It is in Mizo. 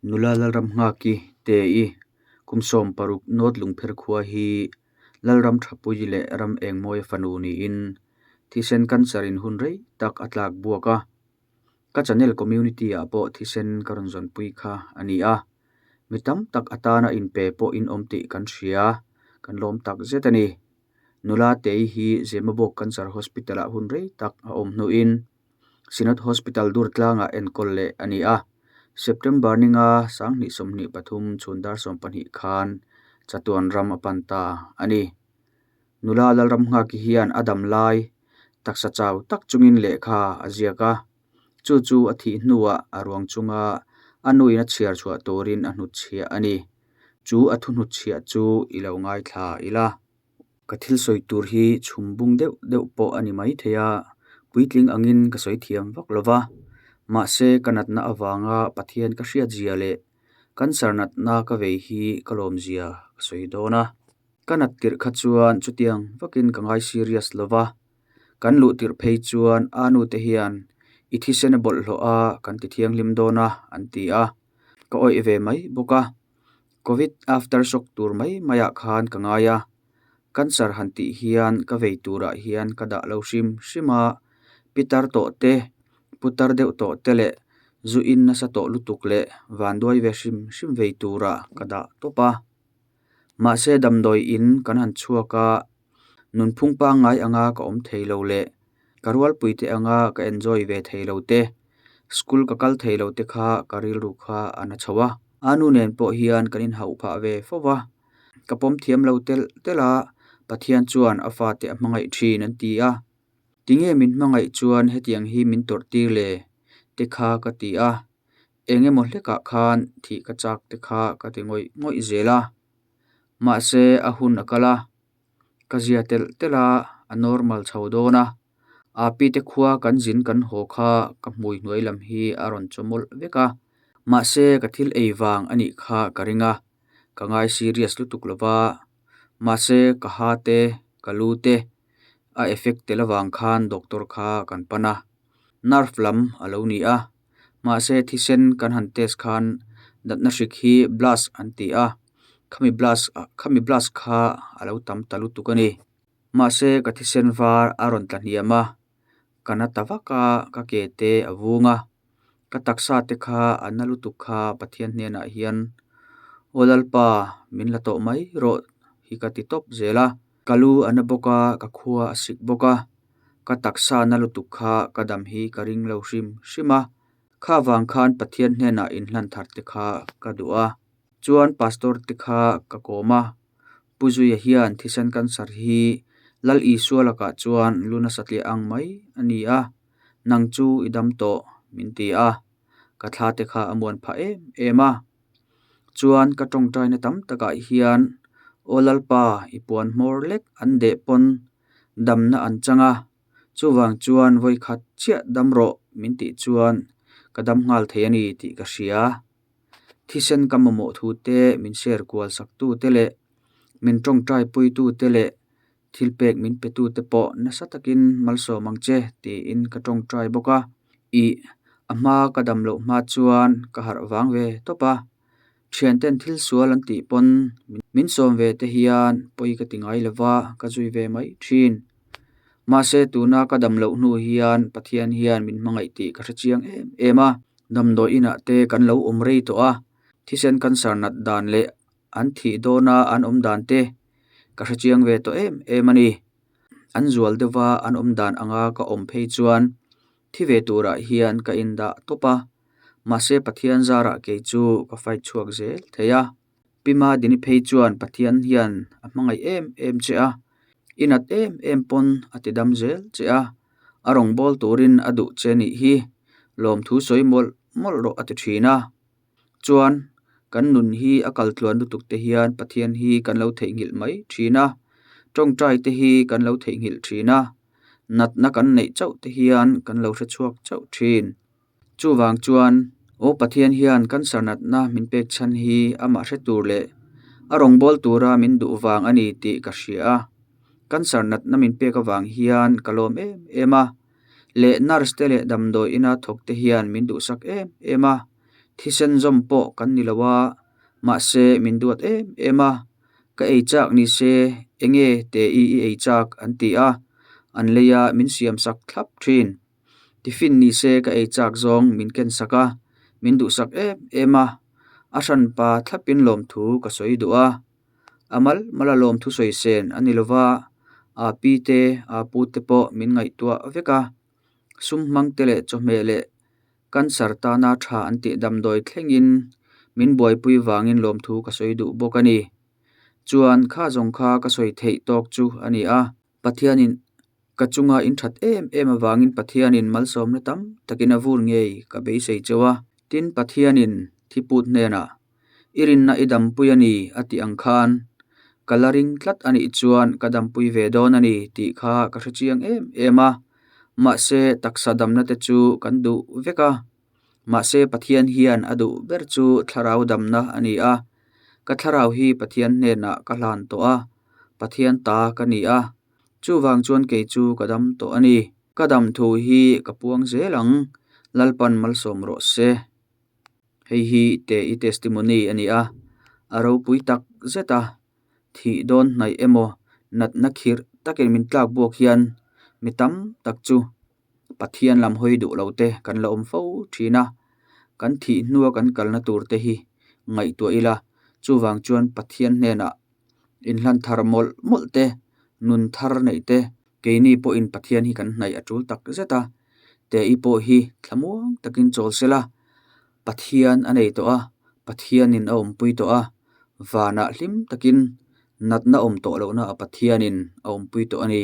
Nula Lalramnghaki, Te-i, kum 16 North Lungpher khua hi Lalram Thapui leh Ram Engmawia fanu niin thisen cancer in hun rei tak a tlak buak a. Ka channel community ah pawh thisen ka rawn zawnpui kha a ni a. Mi tam tak atana inpe pawh in awm tih kan hria, kan lawm tak zet a ni. Nula Te-i hi Zemabawk Cancer Hospital ah hun rei tak a awm hnuin Synod Hospital Durtlangah enkawl leh a ni a. September ninga 2023 chhun dar 12 khan chatuan ram a pan ta a ni. Nula Lalramnghaki hian a dam lai taksa chau tak chungin lehkha a ziak a, chu chu a thih hnuah a ruang chunga a nuin a chhiar chhuah turin a hnutchhiah a ni. Chu a thu hnutchhiah chu i lo ngaithla ila. Ka thil sawi tur hi chhum bung deuh deuh pawh a ni mai thei a, puitling angin ka sawi thiam vak lo va. Mahse, ka natna avanga Pathian ka hriat zia leh cancer natna ka vei hi ka lawm zia ka sawi dawn a. Ka nat tirh kha chuan chutiang vakin ka ngai serious lo va. Kan luh tirh phei chuan a nute hian i thisen a bawlhhlawh a, kan ti thianghlim dawn a an ti a. Ka awih ve mai bawk a. Covid after shock tur mai maiah khan ka ngai a, cancer han tih hian ka vei turah hian ka dah lo hrim hrim a, pitar tawh te, putar deuh tawh te leh zu in nasa tawh lutuk leh vanduai ve hrim hrim vei turah ka dah tawp a. Mahse damdawi in kan han chhuak a, nunphung pangngai anga ka awm thei lo leh ka rualpui te anga ka enjoy ve thei lo te, school ka kal thei lo te kha ka rilru kha a na chho a. A nu nen pawh hian kan inhauh phah ve fo va, ka pawm thiam lo telh telh a, Pathian chuan a fate a hmangaih thin an ti a. Tinge min hmangaih chuan hetiang hi min tawrh tir le? te kha ka ti a, eng emaw hlekah khan thih ka chak te kha ka ti ngawih ngawih zel a. Mahse a hun a kal a, ka zia telh telh a, a normal chho dawn a. Api te khua kan zin kan haw kha ka hmui hnuai lam hi a rawn chawmawlh vek a. Mahse ka thil ei vang a nih kha ka ring a, ka ngai serious lutuk lo va. Mahse ka ha te, ka lu te a effect tel avang khan doctor kha kan pan a. Nerve lam a lo ni a. Mahse thisen kan han test khan natna hrik hi blast an ti a, khami blast khami blast kha a lo tam ta lutuk a ni. Mahse ka thisen var a rawn tla hniam a, ka na ta vak a, ka ke te a vung a, ka taksa te kha a na lutuk kha Pathian hnenah hian Aw Lalpa min la tawh mai rawh hi ka ti tawp zel a. Ka lu a na bawk a, ka khua a sik bawk a, ka taksa na lutuk kha ka dam hi ka ring lo hrim hrim a. Kha vang khan Pathian hnenah inhlan thar te kha ka duh a. Chuan Pastor te kha ka kawm a, Pu Zuia hian thisen cancer hi Lal Isua lakah chuan lu nasa tliah ang mai a ni a, nang chu i dam tawh min ti a, ka thla te kha a muan phah em em a. Chuan ka tawngtaina tam takah hian Aw Lalpa i puan hmawr lek an deh pawn damna an chang a, chuvang chuan vawikhat chiah dam rawh min tih chuan ka dam nghal thei a ni tih ka hria. Thisen ka mamawh thu te, min share kual sak tu te leh min tawngtai pui tu te leh thil pek min pe tu te pawh nasa takin malsawm ang che tiin ka tawngtai bawk a. Ih, a hma ka dam loh hma chuan ka harh vang ve tawp a. Thianten thil sual an tih pawn min sawm ve te hian pawi ka ti ngai lo va, ka zui ve mai thin. Mahse tuna ka dam loh hnu hian Pathian hian min hmangaih tih ka hre chiang em em a. Damdawi inah te kan lo awm rei tawh a, thisen cancer nat dan leh an thih dawna an awm dan te ka hre chiang ve tawh em em a ni. An zual deuhva an awm dan anga ka awm phei chuan thi ve turah hian ka indah tawp a, mahse Pathian zarah kei chu ka fight chhuak zel thei a. Pi Madini phei chuan Pathian hian a hmangaih em em che a, i nat em em pawn a ti dam zel che a, a rawngbâwl turin a duh che nih hi lawmthu sawi mawlh mawlh rawh a ti thin a. Chuan kan nun hi a kal tluan lutuk te hian Pathian hi kan lo theihnghilh mai thin a, tawngtai te hi kan lo theihnghilh thin a, natna kan neih chauh te hian kan lo hre chhuak chauh thin. Chuvang chuan Aw Pathian hian cancer natna min pek chhan hi amah hre tur leh a rawngbâwl tura min duh vang a ni tih ka hria a. Cancer natna min pek avang hian ka lawm em em a, leh nurse te leh damdawi ina thawk te hian min duhsak em em a. Thisen zawm pawh kan ni lo a, mahse min duat em em a. Ka ei chak ni se enge Te-i i ei chak an ti a, an lei a min siam sak thlap thin. Tiffin ni se ka ei chak zawng min ken sak a, min duhsak em em a. A hranpa thlapin lawmthu ka sawi duh a. A mal mal a lawmthu sawi sen a ni lova, aa pi te, aa pu te pawh min ngaihtuah vek a. Sum hmang te leh chawhmeh leh cancer tana tha an tih damdawi thlengin min buaipui vangin lawmthu ka sawi duh bawk a ni. Chuan kha zawng kha ka sawi theih tawk chu a ni a. Pathianin ka chunga in that em em avangin Pathianin malsawmna tam takin a vur ngei ka beisei cheu a. Tin, Pathianin thiput hnenah, I rinna i dampui a ni a tih ang khan, ka la ring tlat a nih chuan ka dampui ve dawn a ni tih kha ka hrechiang em em a. Mahse, taksa damna te chu kan duh vek a. Mahse, Pathian hian a duh ber chu thlarau damna a ni a. Ka thlarau hi Pathian hnenah ka hlan tawh a, Pathian ta ka ni a. Chuvang chuan kei chu ka dam tawh a ni. Ka dam thu hi ka puang zel ang, Lalpan malsawm rawh se. Hei hi Te-i testimony a ni a, a ropui tak zet a, thih dawn hnaih emaw natna khirh takin min tlak buak hian mi tam tak chu Pathian lam hawi duh lo te kan la awm fo thin a, kan thih hnua kan kalna tur te hi ngaihtuah ila, chuvang chuan Pathian hnenah inhlan thar mawlh mawlh te, nun thar neih te, keini pawhin Pathian hi kan hnaih a tul tak zet a, Te-i pawh hi thlamuang takin chawl sela, Pathian a nei tawh a, Pathianin a awmpui tawh a, vanah hlim takin natna awm tawh lohna a Pathianin a awmpui tawh a ni.